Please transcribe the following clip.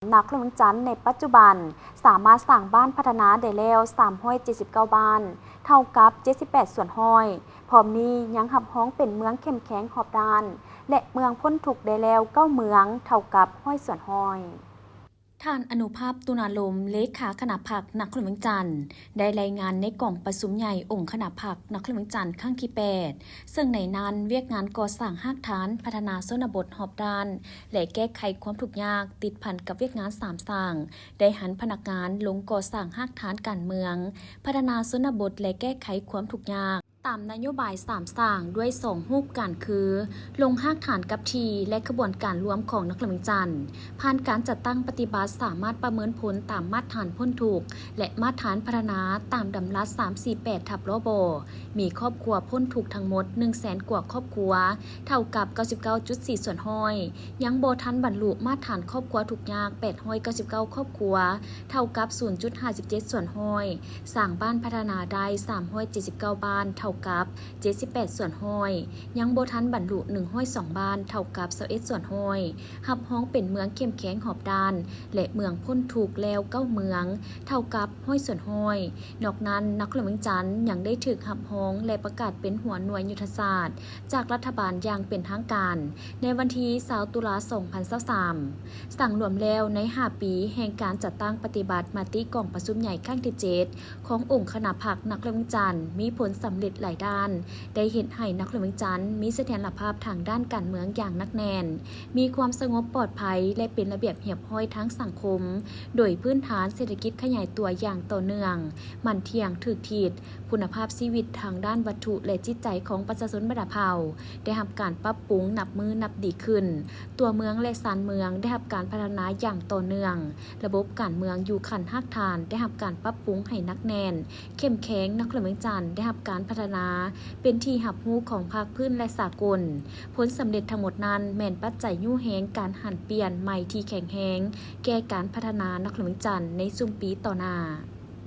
ນະຄອນຫຼວງວຽງຈັນໃນປັດຈຸບັນ ສາມາດສ້າງບ້ານພັດທະນາໄດ້ແລ້ວສາມຮ້ອຍເຈັດສິບເກົ້າບ້ານ ເທົ່າກັບເຈັດສິບແປດສ່ວນຮ້ອຍ. ພ້ອມນີ້ຍັງຮັບຮອງເປັນເມືອງເຂັ້ມແຂງຮອບດ້ານ ແລະ ເມືອງພົ້ນທຸກໄດ້ແລ້ວເກົ້າເມືອງ ເທົ່າກັບຮ້ອຍສ່ວນຮ້ອຍ. ທ່ານ ອະນຸພາບ ຕຸນາລົມ ເລຂາຄະນະພັກນະຄອນຫຼວງວຽງຈັນ ໄດ້ລາຍງານໃນກອງປະຊຸມໃຫຍ່ອົງຄະນະພັກນະຄອນຫຼວງວຽງຈັນຄັ້ງທີແປດ ເຊິ່ງໃນນັ້ນວຽກງານກໍ່ສ້າງຮາກຖານພັດທະນາຊົນນະບົດຮອບດ້ານ ແລະ ແກ້ໄຂຄວາມທຸກຍາກ ຕິດພັນກັບວຽກງານສາມສ້າງ ໄດ້ຫັນພະນັກງານລົງກໍ່ສ້າງຮາກຖານການເມືອງ, ພັດທະນາຊົນນະບົດ ແລະ ແກ້ໄຂຄວາມທຸກຍາກ ຕາມນະໂຍບາຍສາມສ້າງ ດ້ວຍສອງຮູບການຄື ລົງຮາກຖານກັບທີ່ ແລະ ຂະບວນການລວມຂອງນະຄອນຫຼວງວຽງຈັນ ຜ່ານການຈັດຕັ້ງປະຕິບັດ ສາມາດປະເມີນຜົນຕາມມາດຖານພົ້ນທຸກ ແລະ ມາດຖານພັດທະນາຕາມດຳລັດສາມສີ່ແປດ ທັບ ລບ ມີຄອບຄົວພົ້ນທຸກທັງໝົດໜຶ່ງແສນກວ່າຄອບຄົວ ເທົ່າກັບເກົ້າສິບເກົ້າຈຸດສີ່ສ່ວນຮ້ອຍ, ຍັງບໍ່ທັນບັນລຸມາດຖານຄອບຄົວທຸກຍາກແປດຮ້ອຍເກົ້າສິບເກົ້າຄອບຄົວ ເທົ່າກັບສູນຈຸດຫ້າສິບເຈັດສ່ວນຮ້ອຍ, ສ້າງບ້ານພັດທະນາໄດ້ສາມຮ້ອຍເຈັດສິບເກົ້າບ້ານ ເທົ່າກັບເຈັດສິບແປດສ່ວນຮ້ອຍ, ຍັງບໍ່ທັນບັນລຸໜຶ່ງຮ້ອຍສອງບ້ານ ເທົ່າກັບຊາວເອັດສ່ວນຮ້ອຍ, ຮັບຮອງເປັນເມືອງເຂັ້ມແຂງຮອບດ້ານ ແລະ ເມືອງພົ້ນທຸກແລ້ວເກົ້າເມືອງ ເທົ່າກັບຮ້ອຍສ່ວນຮ້ອຍ. ນອກນັ້ນ ນະຄອນຫຼວງວຽງຈັນຍັງໄດ້ຖືກຮັບຮອງ ແລະ ປະກາດເປັນຫົວໜ່ວຍຍຸດທະສາດຈາກລັດຖະບານຢ່າງເປັນທາງການ ໃນວັນທີຊາວຕຸລາສອງພັນຊາວສາມ. ສັງລວມແລ້ວໃນຫ້າປີແຫ່ງການຈັດຕັ້ງປະຕິບັດມະຕິກອງປະຊຸມໃຫຍ່ຄັ້ງທີເຈັດ ຂອງອົງຄະນະພັກນະຄອນຫຼວງວຽງຈັນ ມີຜົນສຳເລັດຫຼາຍດ້ານ, ໄດ້ເຮັດໃຫ້ນະຄອນຫຼວງວຽງຈັນມີສະຖຽນລະພາບທາງດ້ານການເມືອງຢ່າງໜັກແໜ້ນ, ມີຄວາມສະຫງົບປອດໄພ ແລະ ເປັນລະບຽບຮຽບຮ້ອຍທາງສັງຄົມ, ໂດຍພື້ນຖານເສດຖະກິດຂະຫຍາຍຕົວຢ່າງຕໍ່ເນື່ອງ, ໝັ້ນທ່ຽງຖືກທິດ, ຄຸນນະພາບຊີວິດທາງດ້ານວັດຖຸ ແລະ ຈິດໃຈຂອງປະຊາຊົນບັນດາເຜົ່າ ໄດ້ຮັບການປັບປຸງນັບມື້ນັບດີຂຶ້ນ. ຕົວເມືອງ ແລະ ຊານເມືອງໄດ້ຮັບການພັດທະນາຢ່າງຕໍ່ເນື່ອງ. ລະບົບການເມືອງຢູ່ຂັ້ນຮາກຖານໄດ້ຮັບການປັບປຸງໃຫ້ໜັກແໜ້ນ, ເຂັ້ມແຂງ, ນະຄອນຫຼວງວຽງຈັນໄດ້ຮັບການພັດທະນາເປັນທີ່ຮັບຮູ້ຂອງພາກພື້ນ ແລະ ສາກົນ. ຜົນສຳເລັດທັງໝົດນັ້ນແມ່ນປັດໄຈຍູ້ແຮງການຫັນປ່ຽນໃໝ່ທີ່ແຂງແຮງແກ່ການພັດທະນານະຄອນຫຼວງວຽງຈັນໃນຊຸມປີຕໍ່ໜ້າ.